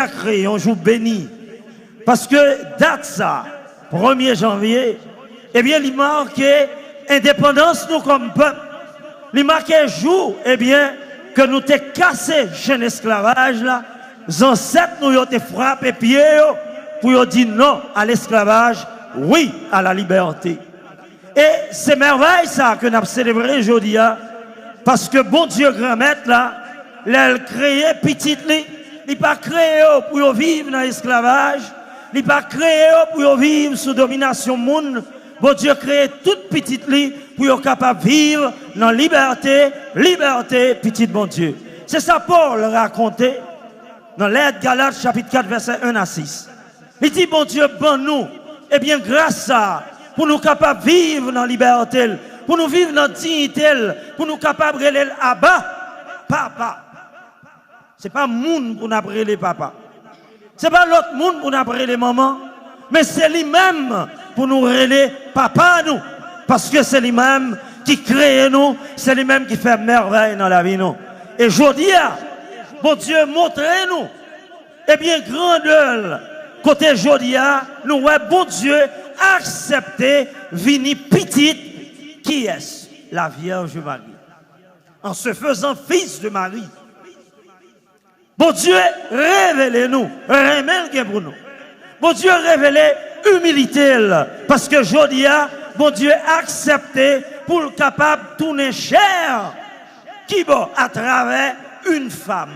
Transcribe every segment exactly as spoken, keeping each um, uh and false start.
Sakre, yon jou beni. Paske dat sa, premye janvye, ebyen, li make endepandans nou kòm pèp. Li make jou, ebyen, ke nou te kase chenn esklavaj la, zansèt nou yo te frape pye yo pou yo di non a lesklavaj, wi a la libète. E se mèvèy sa ke n ap selebre jodi a, paske Bondye Granmèt la, lè l kreye pitit li, li pa kreye yo pou yo viv nan esklavaj, li pa kreye yo pou yo viv sou dominasyon moun. Bondye kreye tout pitit li pou yo kapab viv nan libète, libète pitit Bondye. Se sa Pòl rakonte nan lèt Galat chapit kat vèsè en a sis. Li di Bondye ban nou, ebyen, gras sa a, pou nou kapab viv nan libète l, pou nou viv nan diyite l, pou nou kapab rele l Aba, Papa. Se pa moun pou n ap rele papa. Se pa lòt moun pou n ap rele manman. Men se li menm pou nou rele papa nou. Paske se li menm ki kreye nou, se li menm ki fè mèvèy nan lavi nou. E jodi a, Bondye montre nou, ebyen, grandè l, kote jodi a, nou wè Bondye aksepte vini pitit kiyès? La Vierge Marie. En se faisant fils de Marie. Bondye revele nou renmen l gen pou nou. Bondye revele imilite l, paske jodi a, Bondye aksepte pou l kapab tounen chè. Kibò? Atravè yon fanm.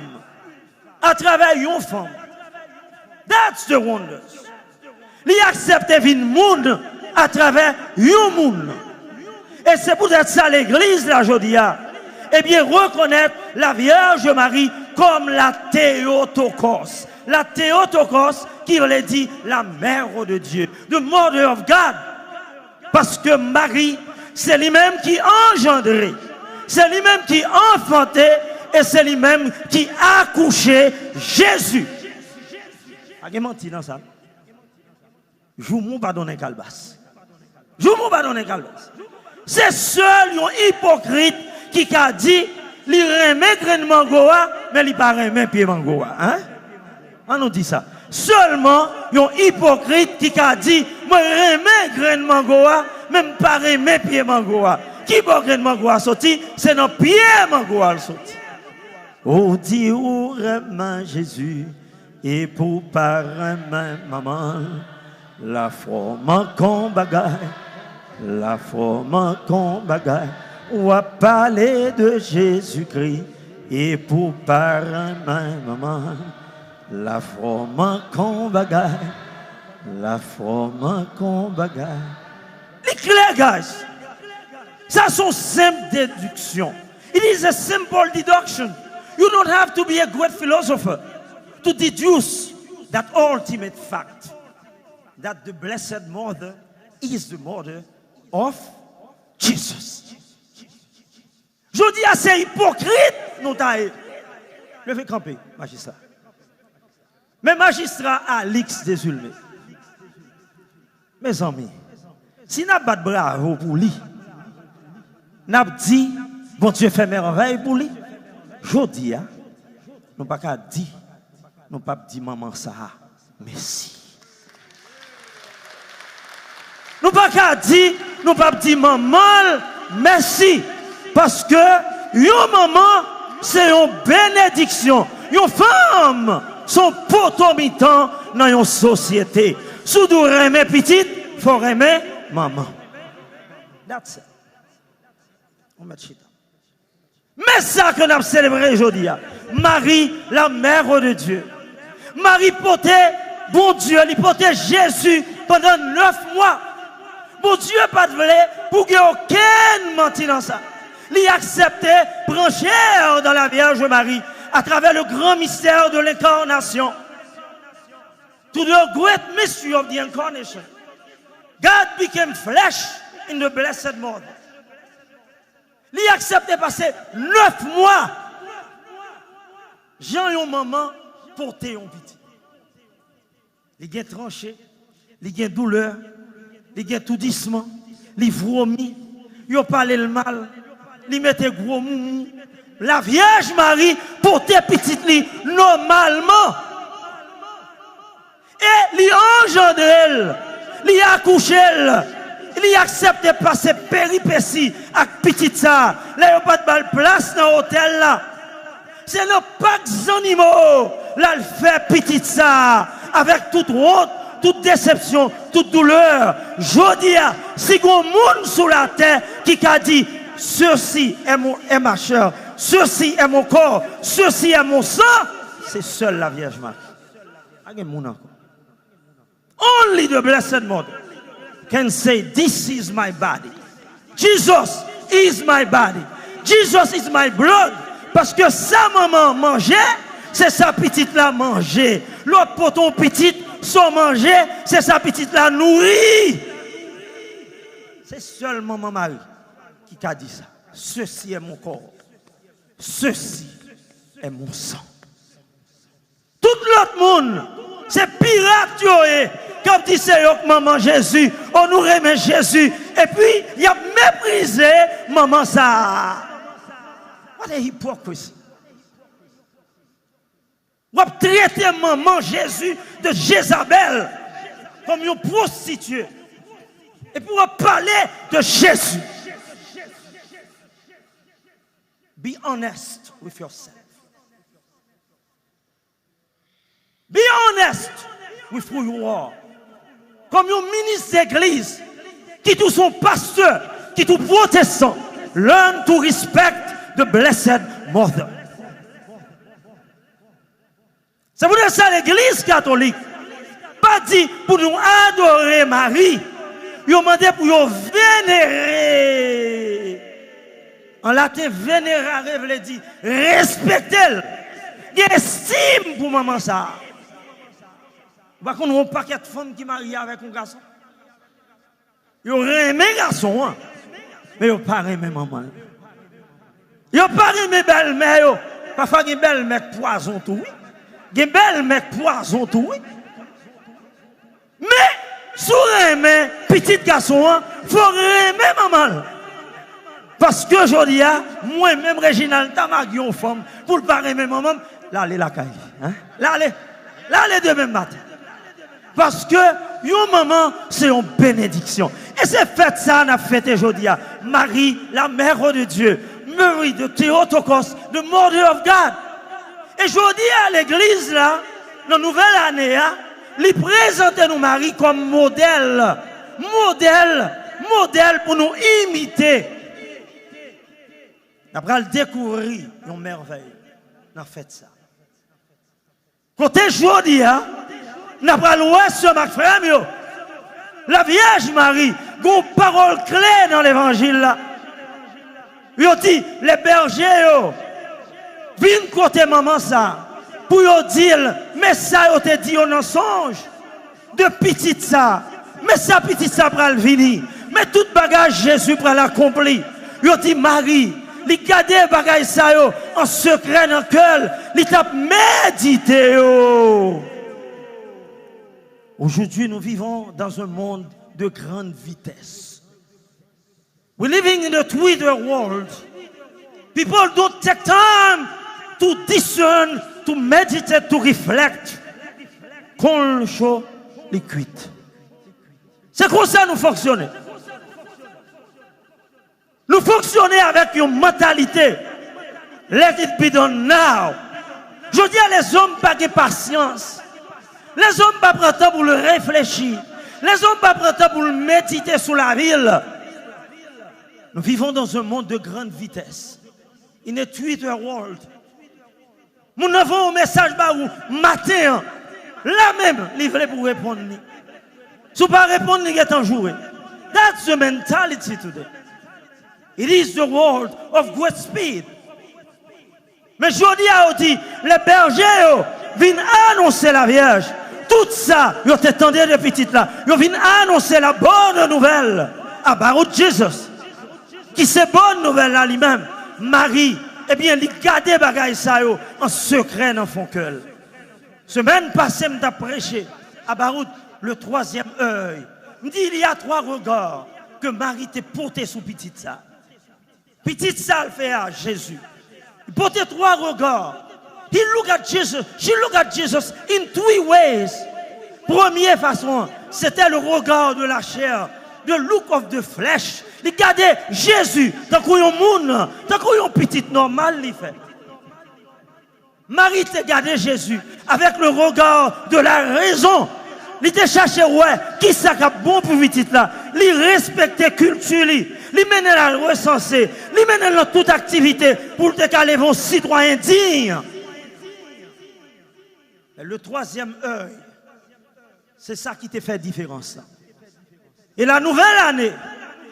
Atravè yon fanm. That's the wonders. Li aksepte vin moun atravè yon moun. E se poutèt sa legliz la jodi a, ebyen, rekonèt la Vierge Marie kòm la Theotokos. La Theotokos ki vle di la mère de Dieu, the mother of God. Paske Mari, se li menm ki anjandre, se li menm ki anfante, e se li menm ki akouche Jezi. Pa gen manti nan sa. Joumou pa donnen kalbas. Joumou pa donnen kalbas. Se sèl yon ipokrit ki ka di li renmen grenn mango a, men li pa renmen pye mango a. Hein? An nou di sa. Sèlman yon ipokrit ki ka di, mwen renmen grenn mango a, men m pa renmen pye mango a. Kibò grenn mango a soti? Se nan pye mango a l soti. Ou di ou renmen Jezi, epi w pa renmen manman l. Lafwa w manke yon bagay. Lafwa w manke yon bagay. W ap pale de Jezikri, epi w pa renmen manman l. Lafwa w manke yon bagay. Lafwa w manke yon bagay. Li klè, guys. Sa se yon senp dediksyon. It is a simple deduction. You don't have to be a great philosopher to deduce that ultimate fact, that the Blessed Mother is the mother of Jesus. Jodi a, se ipokrit nou ta ye. Leve kanpe, majistra. Men majistra Alix Desulme. Mezanmi, si n ap bat bravo pou li, n ap di Bondye fè mèvèy pou li, jodi a, nou pa ka di, nou p ap di manman sa a mèsi. Nou pa ka di, nou p ap di manman l mèsi. Paske yon manman, se yon benediksyon. Yon fanm, se yon poto mitan nan yon sosyete. Si w di w renmen pitit, fò w renmen manman. That's it. Ou mèt chita. Men sa ke n ap selebre jodi a. Mari, la mère de Dieu. Mari pote Bondye, li pote Jezi pandan nèf mwa. Bondye pa t vle pou gen okenn manti nan sa. Li aksepte pran chè dans la Vierge Marie à travers le grand mystère de l'incarnation. To the great mystery of the incarnation. God became flesh in the Blessed Mother. Li aksepte pase nèf mwa jan yon manman pote yon pitit. Li gen tranche, li gen doulè, li gen toudisman, li vwomi, yo pale l mal, li mete gwo moumou. La Vyèj Mari pote pitit li nòmalman. Li anjandre l, li akouche l, li aksepte pase peripesi ak pitit sa a. Lè yo pa t ba l plas nan otèl la, se nan pak zannimo l al fè pitit sa a, avèk tout wont, tout desepsyon, tout doulè. Jodi a, si gon moun sou latè ki ka di, ceci est mon, est ma chair, ceci est mon corps, ceci est mon sang, se sèl Lavyèj Mari. Pa gen moun ankò. Only the Blessed Mother can say, this is my body. Jesus is my body. Jesus is my blood. Paske sa manman manje, se sa pitit la manje. Lè w ap pote yon pitit, sa w manje, se sa pitit la nouri. Se sèl manman Mari ki ka di sa. Ceci est mon corps. Ceci est mon sang. Tout lòt moun, se pirat yo ye, k ap di se yo k manman Jezi, o nou renmen Jezi, epi y ap meprize manman sa a. What a hypocrisy! W ap trete manman Jezi de Jezabèl, kòm yon pwostitye, epi w ap pale de Jezi. Be honest with yourself. Be honest with who you are. Kòm yon minis legliz, kit ou se yon pastè, kit ou pwotestan, learn to respect the Blessed Mother. Se poutèt sa legliz katolik pa di pou nou adore Mari, yo mande pou yo venere. An laten, venerare vle di respekte l, gen estim pou manman sa a. Ou pa konn yon pakèt fanm ki marye avèk yon gason? Yo renmen gason an, men yo pa renmen manman l. Yo pa renmen bèlmè yo. Pafwa gen bèlmè k pwazon tou, wi. Gen bèlmè k pwazon tou, wi. Men, si w renmen pitit gason an, fò w renmen manman l. Paske jodi a, mwen menm, Reginald, ta mari yon fanm pou l pa renmen manman m, l ale lakay li. Hein? L ale. L ale demen maten. Paske yon manman, se yon benediksyon. E se fèt sa a n ap fete jodi a. Marie, la Mère de Dieu. Mary, the Theotokos, the Mother of God. E jodi a, legliz la, nan nouvèl ane a, li prezante nou Mari kòm modèl. Modèl, modèl pou nou imite. N ap pral dekouvri yon mèvèy nan fèt sa. Kote jodi a, n ap pral wè sè m ak frè m yo, Lavyèj Mari, gon pawòl kle nan levanjil la. Yo di, lè bèje yo vin kote manman sa a pou yo di l, men sa yo te di yo nan sonj de pitit sa a, men sa pitit sa a pral vini, men tout bagay Jezi pral akonpli. Yo di Mari, li gade bagay sa yo an sekrè nan kè l, li t ap medite yo. Aujourd'hui, nous vivons dans un monde de grande vitesse. We're living in the Twitter world. People don't take time to discern, to meditate, to reflect. Kon l cho, li kwit. Se konsa nou fonksyone. Nou fonksyone avèk yon mantalite, let it be done now. Jodi a, lèzòm pa gen pasyans. Lèzòm pa pran tan pou l reflechi. Lèzòm pa pran tan pou l medite sou lavi l. Nous vivons dans un monde de grande vitesse. In a Twitter world. Moun nan voye yon mesaj ba ou maten an. La menm, li vle pou w reponn li. Si w pa reponn, li gentan joure. That's the mentality today. It is the world of great speed. Men jodi a, yo di, lè bèje yo vin anonse Lavyèj, tout sa yo te tande de pitit la, yo vin anonse la bonne nouvelle about Jesus, ki se bòn nouvèl la li menm. Mari, ebyen, li gade bagay sa yo an sekrè nan fon kè l. Semèn pase, m t ap preche about le troisième œil. M di, il y a trois regards ke Mari te pote sou pitit sa. Pitit sa l fè a, Jezi. Li pote twa rega. He look at Jesus. She look at Jesus in three ways. Premye fason an, se te le regard de la chair, the look of the flesh. Li gade Jezi tankou yon moun, tankou yon pitit nòmal li fè. Mari te gade Jezi avèk le regard de la raison. Li te chache wè kisa k ap bon pou pitit la. Li respekte kilti li. Li mennen l al resanse. Li mennen l nan tout aktivite pou l te ka leve yon sitwayen diy. Men le twazyèm èy, se sa ki te fè diferans la. Et la nouvelle année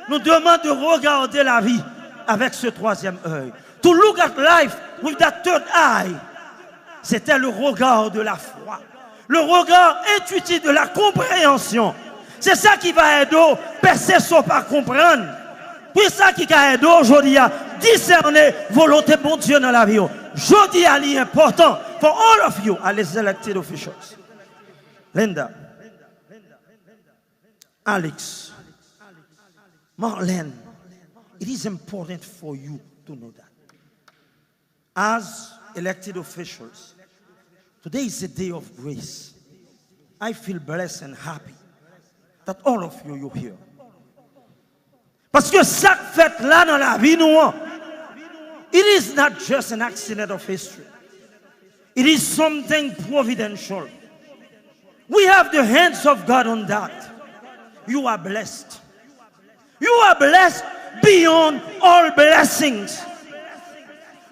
nous demande de regarder la vie avec ce troisième œil. To look at life with that third eye. C'était le regard de la foi, le regard intuitif de la compréhension. Se sa ki va ede w pèse sa w pa konprann. Pou sa ki ka ede w jodi a disène volonte Bondye nan lavi w. Jodi a li enpòtan for all of you as elected officials. Linda, Alex, Marlene, it is important for you to know that. As elected officials, today is a day of grace. I feel blessed and happy that all of you, you're here. Paske sa k fèt la nan lavi nou an, it is not just an accident of history. It is something providential. We have the hands of God on that. You are blessed. You are blessed beyond all blessings.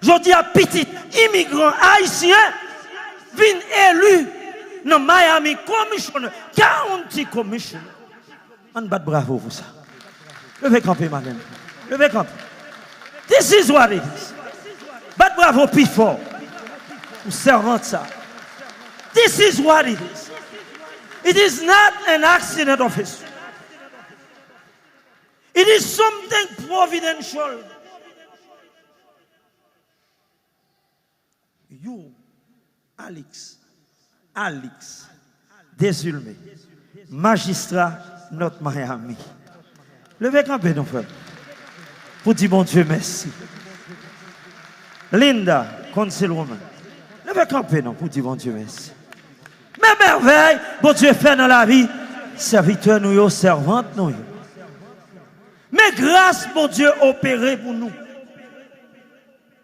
Jodi a, pitit imigran ayisyen vin eli nan Miami Commissioner, County Commissioner. Ann bat bravo pou sa. Leve kanpe, madanm. Leve kanpe. This is what it is. Bat bravo pi fò pou sèvant sa. This is what it is. It is not an accident of history. It is something providential. You, Alex, Alex Desulme, majistra North Miami. Leve kanpe non, frè m, pou di Bondye mèsi. Linda, councilwoman, leve kanpe non pou di Bondye mèsi. Men mèvèy Bondye fè nan lavi sèvitè nou yo, sèvant nou yo. Men gras Bondye opere pou nou.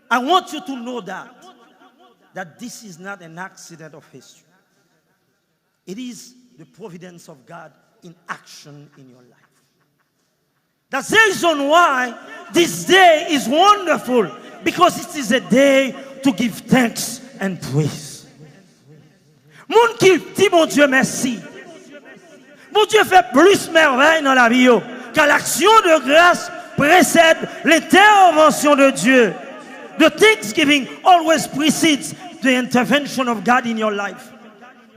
I want you to know that, that this is not an accident of history. It is the providence of God in action in your life. That's the reason why this day is wonderful, because it is a day to give thanks and praise. Moun ki di Bondye mèsi. Bondye fè plis mèvèy nan lavi yo, car l'action de grâce précède l'intervention de Dieu. The thanksgiving always precedes the intervention of God in your life.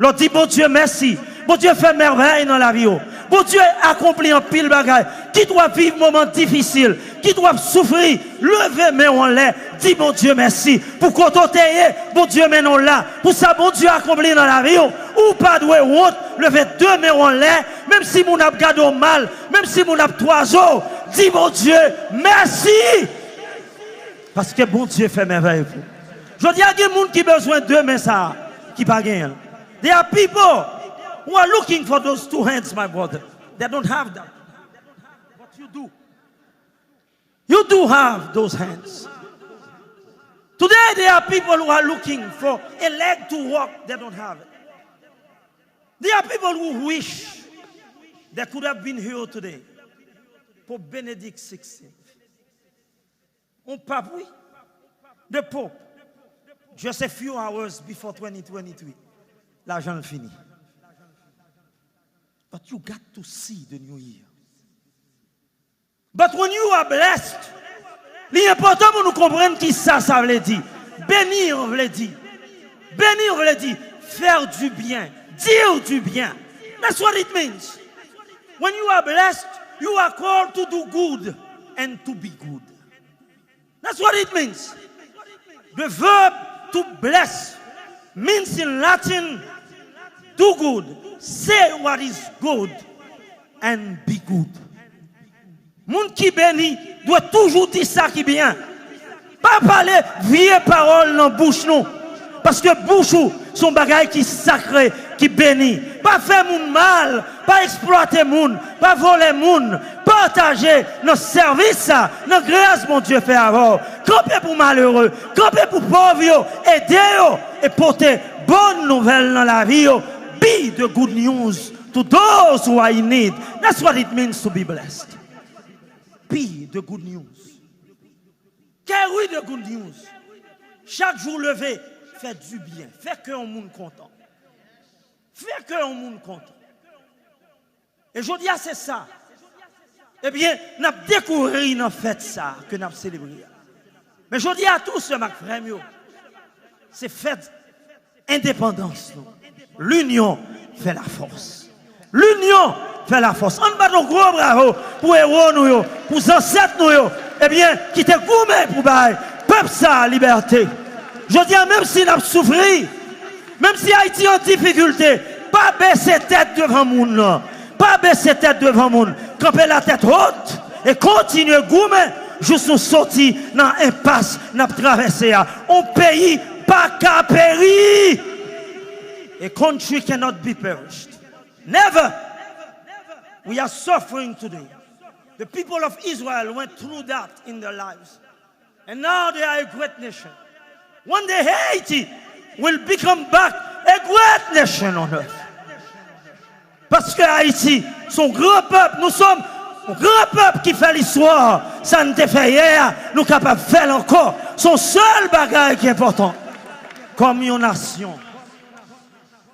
Lè w di Bondye mèsi, Bondye fè mèvèy nan lavi w. Bondye akonpli anpil bagay. Kit w ap viv moman difisil, kit w ap soufri, leve men w anlè, di Bondye mèsi. Pou kote w te ye, Bondye mennen w la. Pou sa Bondye akonpli nan lavi w, ou pa dwe wont, leve de men w anlè, menm si moun ap gade w mal, menm si moun ap twaze w, di Bondye mèsi. Paske Bondye fè mèvèy pou ou. Jodi a, gen moun ki bezwen de men sa a, ki pa genyen l. There are people who are looking for those two hands, my brother. They don't have that. But you do. You do have those hands. Today, there are people who are looking for a leg to walk. They don't have it. There are people who wish they could have been here today. Pope Benedict sixteen. On pap, wi. The Pope. Just a few hours before twenty twenty-three, lajan l fini. But you got to see the new year. But when you are blessed, li enpòtan pou nou konprann ki sa sa vle di. Bénir vle di. Bénir vle di faire du bien, dire du bien. That's what it means. When you are blessed, you are called to do good and to be good. That's what it means. The verb to bless means in Latin, do good, say what is good, and be good. Moun ki beni dwe toujou di sa ki byen. Pa pale vye pawòl nan bouch nou. Paske bouch ou se yon bagay ki sakre, ki beni. Pa fè moun mal, pa eksplwate moun, pa vòlè moun. Pataje nan sèvis sa, nan gras Bondye fè avè w. Kanpe pou malere, kanpe pou pòv yo, ede yo, e pote bòn nouvèl nan lavi yo. Be the good news to those who are in need. That's what it means to be blessed. Be the good news. Carry the good news. Chak jou leve, fè dibyen, fè kè yon moun kontan. Fè kè yon moun kontan. E jodi a se sa. Ebyen, n ap dekouvri nan fèt sa ke n ap selebre a. Men jodi a tou, sè m ak frè m yo, se fèt endepandans nou. Linyon fè lafòs. Linyon fè lafòs. Ann bat yon gwo bravo pou ewo nou yo, pou zansèt nou yo, ebyen, ki te goumen pou bay pèp sa a libète. Jodi a, menm si n ap soufri, menm si Ayiti an difikilte, pa bese tèt devan moun nan. Pa bese tèt devan moun. Kanpe latèt wot e kontinye goumen jous nou soti nan enpas n ap travèse a. On peyi pa ka peri. A country cannot be perished. Never. We are suffering today. The people of Israel went through that in their lives. And now they are a great nation. One day Haiti will become back a great nation on earth. Paske Ayiti, se yon gran pèp, nou sòm yon gran pèp ki fè listwa. Sa n te fè yè a, nou kapab fè l ankò. Se yon sèl bagay ki enpòtan. Kòm yon nasyon,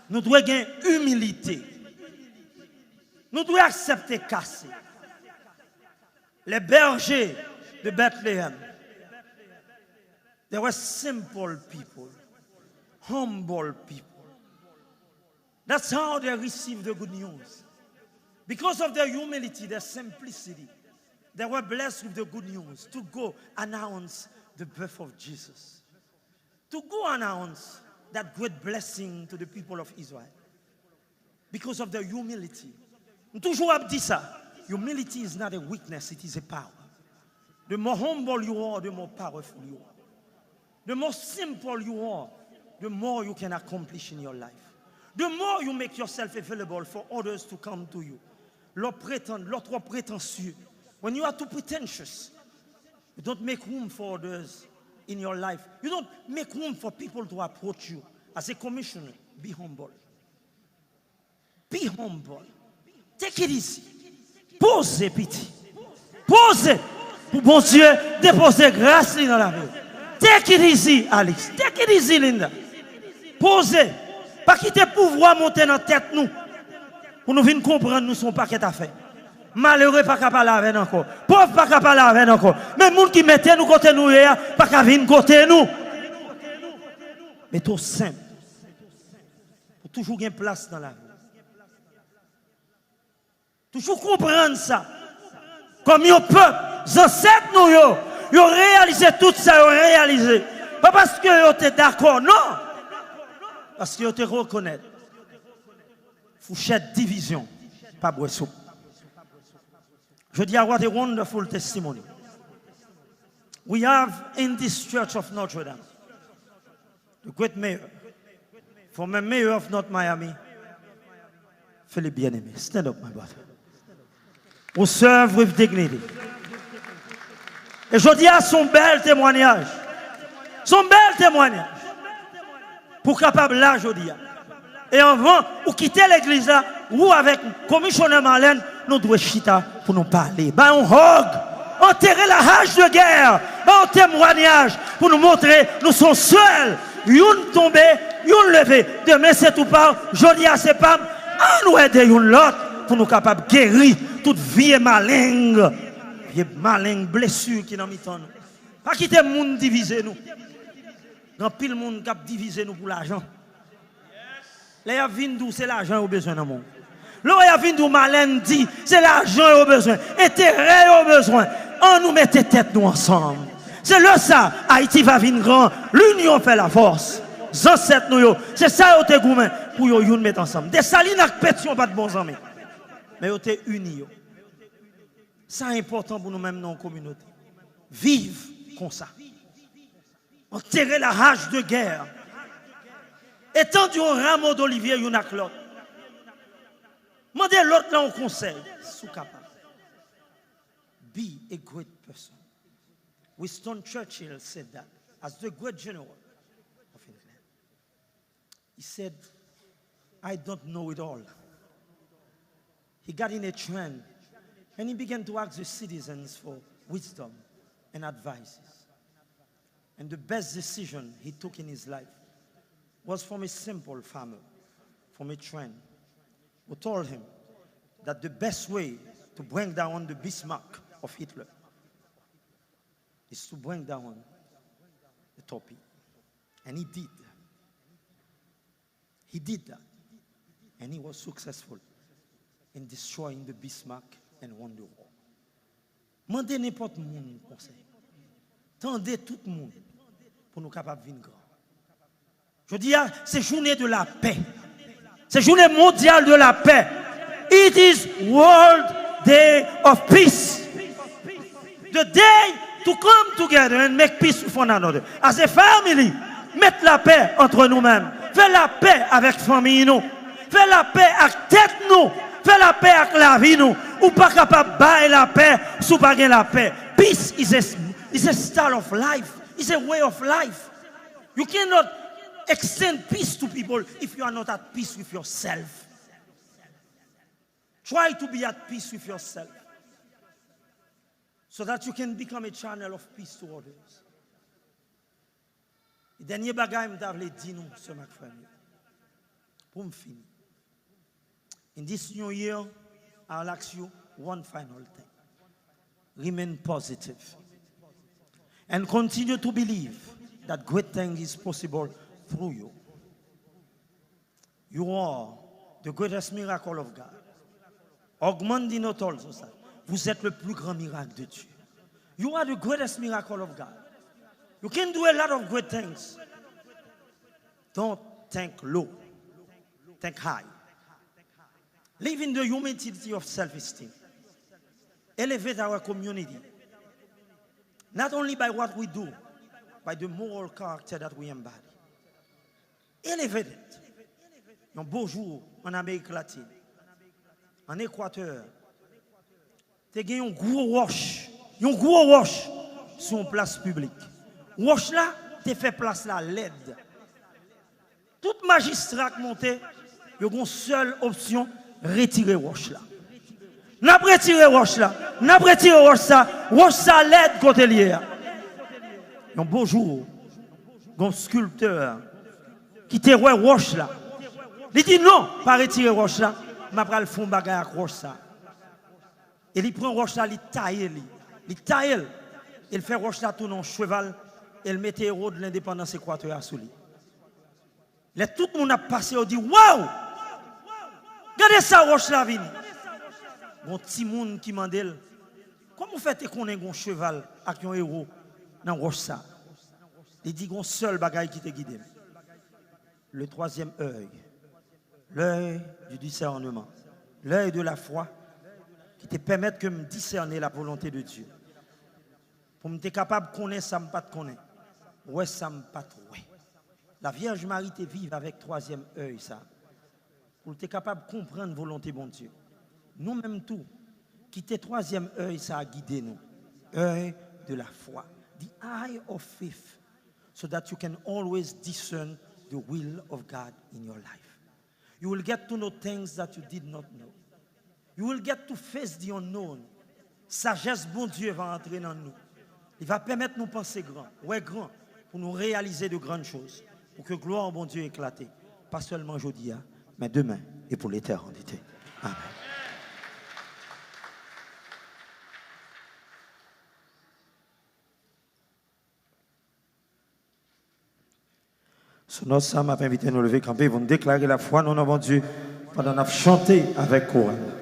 nou dwe gen imilite. Nou dwe aksepte kase. Les bergers de Bethléem, they were simple people, humble people. That's how they received the good news. Because of their humility, their simplicity, they were blessed with the good news to go announce the birth of Jesus. To go announce that great blessing to the people of Israel. Because of their humility. M toujou ap di sa. Humility is not a weakness, it is a power. The more humble you are, the more powerful you are. The more simple you are, the more you can accomplish in your life. The more you make yourself available for others to come to you. Lè w pretann, lè w twò pretansye. When you are too pretentious, you don't make room for others in your life. You don't make room for people to approach you. As a commissioner, be humble. Be humble. Take it easy. Poze, piti. Poze. Pou Bondye depoze gras li nan lavi w. Take it easy, Alex. Take it easy, Linda. Poze. Pa kite pouvwa monte nan tèt nou. Pou nou vin konprann nou se yon pakèt afè. Malere pa ka pale avè n ankò. Pòv pa ka pale avè n ankò. Men moun ki mete nou kote nou ye a pa ka vin kote nou. Mete w senp. Pou toujou gen plas nan lavi w. Toujou konprann sa. Kòm yon pèp, zansèt nou yo, yo reyalize tout sa yo reyalize. Pa paske yo te dakò, non. Paske yo te rekonèt fouchèt divizyon pa bwè soup. Jodi a, what a wonderful testimony we have in this church of Notre Dame. The great mayor, former mayor of North Miami, Philippe Bien-Aimé. Stand up, my brother. Who serve with dignity. E jodi a, se yon bèl temwanyaj. Se yon bèl temwanyaj. Pou w kapab la jodi a. E anvan ou kite legliz la, ou avèk Komisyonè Marlène, nou dwe chita pou nou pale. Bay yon hug. Enterrez la hache de guerre. Bay yon temwanyaj pou nou montre nou se yon sèl. Youn tonbe, youn leve. Demen se tou pa w, jodi a se pa m. Ann nou ede youn lòt pou nou kapab geri tout vye maleng, vye maleng blesi ki nan mitan nou. Pa kite moun divize nou. Gen anpil moun k ap divize nou pou lajan. Lè y ap vin di w se lajan yo bezwen nan men w. Lè y ap vin di w Marlène di se lajan yo bezwen, enterè yo bezwen. Ann nou mete tèt nou ansanm. Se lè sa Ayiti va vin gran. Linyon fè lafòs. Zansèt nou yo, se sa yo te goumen pou yo youn met ansanm. Desalin ak Petyon pa t bon zanmi. Men yo te ini yo. Sa enpòtan pou nou menm nan yon kominote. Viv konsa. Enterrez la hache de guerre. Étendez un rameau d'olivier youn ak lòt. Mande lòt la yon konsèy, si w kapab. Be a great person. Winston Churchill said that as the great general of England. He said, "I don't know it all." He got in a train and he began to ask the citizens for wisdom and advices. And the best decision he took in his life was from a simple farmer, from a train, who told him that the best way to bring down the Bismarck of Hitler is to bring down the Toppy. And he did. He did that. And he was successful in destroying the Bismarck and won the war. Mande nenpòt moun konsèy. Tande tout moun pou nou kapab vin gran. Jodi a, se jounen de lapè. Se jounen mondyal de lapè. It is World Day of Peace. The day to come together and make peace with one another. As a family, met lapè antre nou menm. Fè lapè avèk fanmi nou. Fè lapè ak tèt nou. Fè lapè ak lavi nou. Ou pa kapab bay lapè si w pa gen lapè. Peace is a, is a style of life. It's a way of life. You cannot extend peace to people if you are not at peace with yourself. Try to be at peace with yourself so that you can become a channel of peace to others. Dènye bagay m ta vle di nou, sè m ak frè m yo, pou m fini. In this new year, I'll ask you one final thing. Remain positive and continue to believe that great thing is possible through you. You are the greatest miracle of God. Augment the note also, sir. Vous êtes le plus grand miracle de Dieu. You are the greatest miracle of God. You can do a lot of great things. Don't think low. Think high. Live in the humility of self-esteem. Elevate our community. Not only by what we do, by the moral character that we embody. Elevate it. Yon bon jou, an Amerik Latin, an Ekwatè, te gen yon gwo wòch, yon gwo wòch sou yon plas piblik. Wòch la te fè plas la lèd. Tout majistra k monte, yo gen yon sèl opsyon, retire wòch la. N ap retire wòch la. N ap retire wòch sa. Wòch sa lèd kote l ye a. Yon bon jou, gen yon skilptè ki te wè wòch la. Li di, "Non, pa retire wòch la. M ap pral fè yon bagay ak wòch sa." E li pran wòch la, li taye li. Li taye l. E l fè wòch la tounen yon cheval. E l mete ewo de lendepandans Ekwatè a sou li. Lè tout moun ap pase, yo di, "Waw! Gade sa wòch la vini!" Gon timoun ki mande l, "Kòman w fè te konnen gon cheval ak yon ewo nan wòch sa?" Li di, "Gon sèl bagay ki te gide m. Le troisième œil, l'œil du discernement, l'œil de la foi, ki te pèmèt ke m disène la volonté de Dieu. Pou m te kapab konnen sa m pa t konnen, wè sa m pa t wè." La Vierge Marie te viv avèk twazyèm èy sa, pou l te kapab konprann volonte Bondye. Nou menm tou, kite twazyèm èy sa gide nou, œil de la foi, the eye of faith, so that you can always discern the will of God in your life. You will get to know things that you did not know. You will get to face the unknown. Sajès Bondye va antre nan nou. Li va pèmèt nou panse gran, wè gran, pou nou reyalize de grann choz, pou ke glwa Bondye eklate, pa sèlman jodi a, men demen e pou letènite. Amen. Sou nòt sa, m ap envite nou leve kanpe pou n deklare lafwa nou nan Bondye pandan n ap chante avèk kouray.